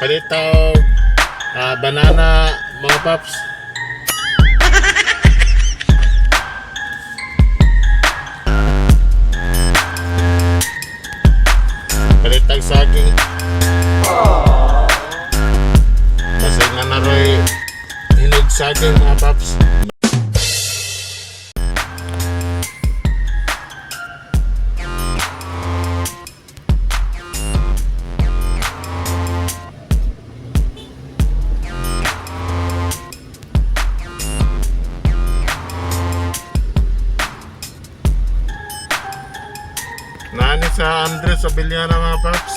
Palit og banana, mga paps. Palit tag saging. Kasi nga naroy hinog saging, mga paps. Nani sa Andres Abellana, mga paps.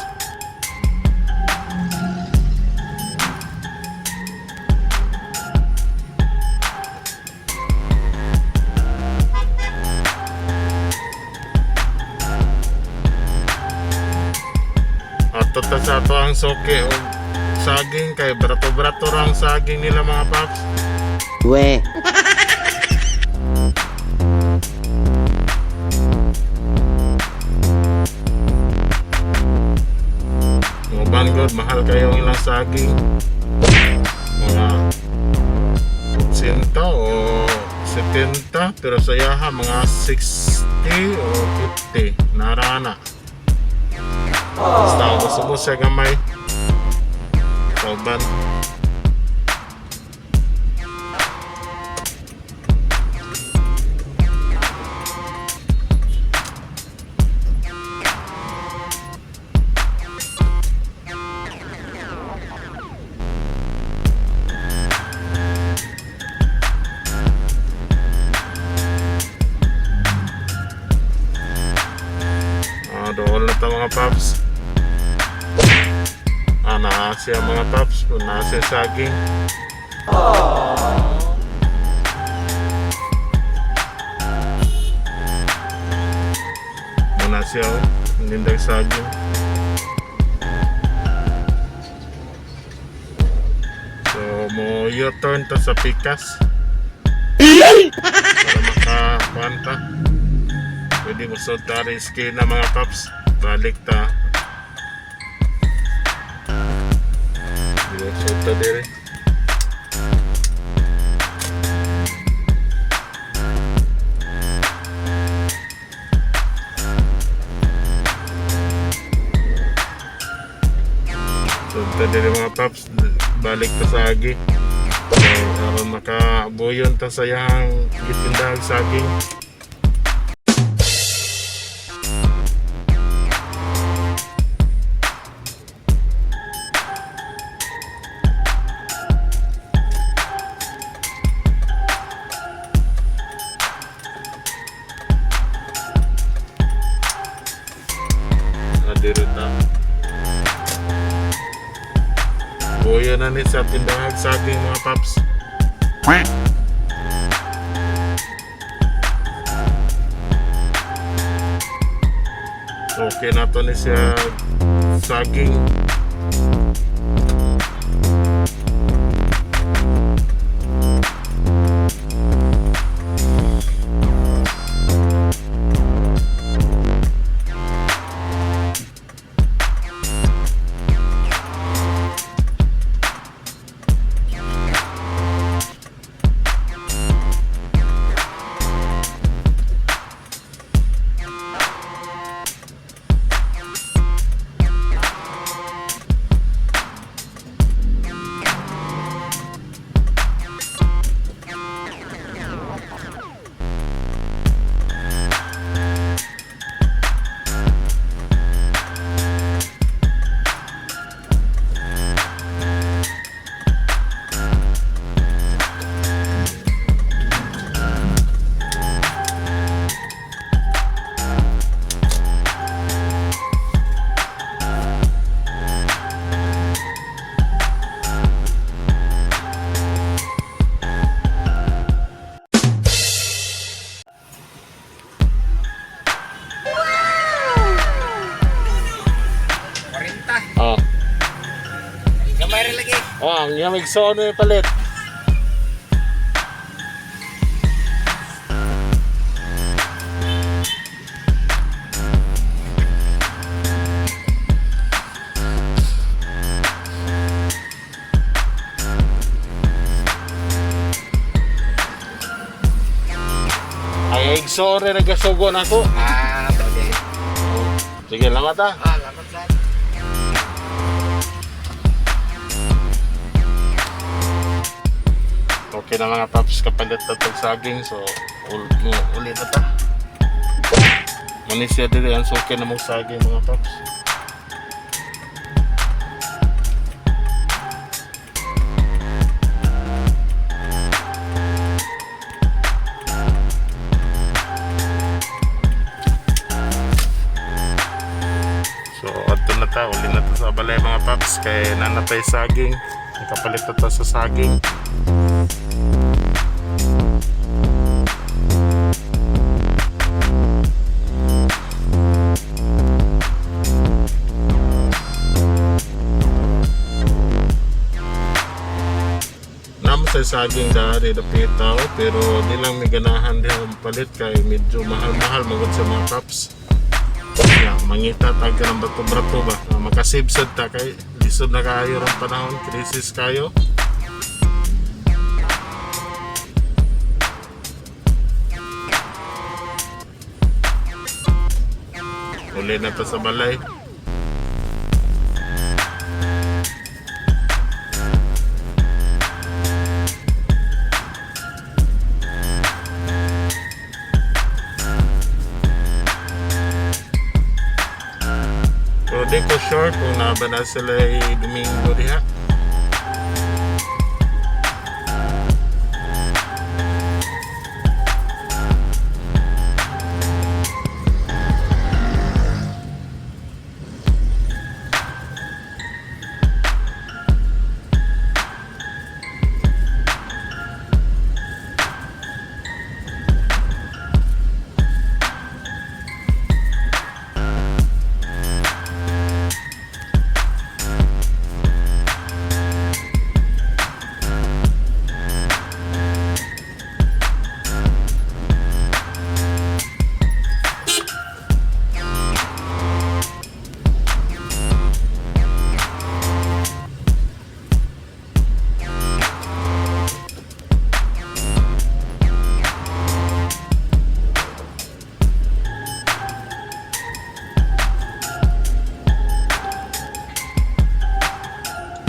Ato ta sa ato ang soke o saging kay brato-brato ra ang saging nila, mga paps. We. Mga God, mahal kayo ang ilang saging. Mga 80 o 70, pero sa yaha mga 60 o 50 narana. Basta gusto mo siya gamay. Kauban. Dool na ta, mga paps. Naa siya, mga paps. Naa siya saging. Muna siya, oh. Ang gandang saging. So, mo U-turn ta sa pikas. Para makakuan ta. Pwede mo sa rin na, mga paps. Balik ta. Hindi mo ta dire. So, ta dire, mga paps. Balik ta sa agi. So, aron makabuyon ta sa iyang gitindahag saging. Dire ta. Buya na ni sa tindahag saging, mga paps. Okay na to ni siya saging. Oh. Gamay rin lagi. Oh, ang iyang igsoon eh palit. Igsoon rin nagasugo na ako. Ah, okay. Sige, lamat ah. Ah, lamat sad. Okay na mga paps, kapalit na tag saging. So, ulit na ta. Manisya dili ang suki na mong saging mga paps. So, adto na ta, uli na ta sa balay mga paps kay nanatay saging. Nakapalit na ta sa saging. Naman sa saging dari dapita pero di lang may ganahan diha ang palit kay medyo mahal-mahal magod sa mga paps. Ya, mangita tag ka ng bato-bato ba. Nga makasave sad ta kay lisod na kaayo rong panahon, crisis kayo. Uli na ta sa balay. Pero di ko sure kung naba na sila ay Domingo diha.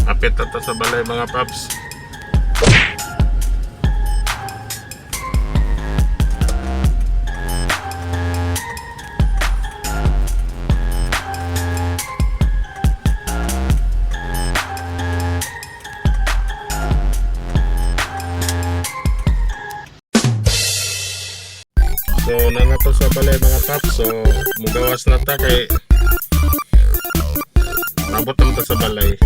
Apit na ta sa balay mga paps. So, nana to sa balay mga paps. So, mugawas na ta kay abot naman ta sa balay.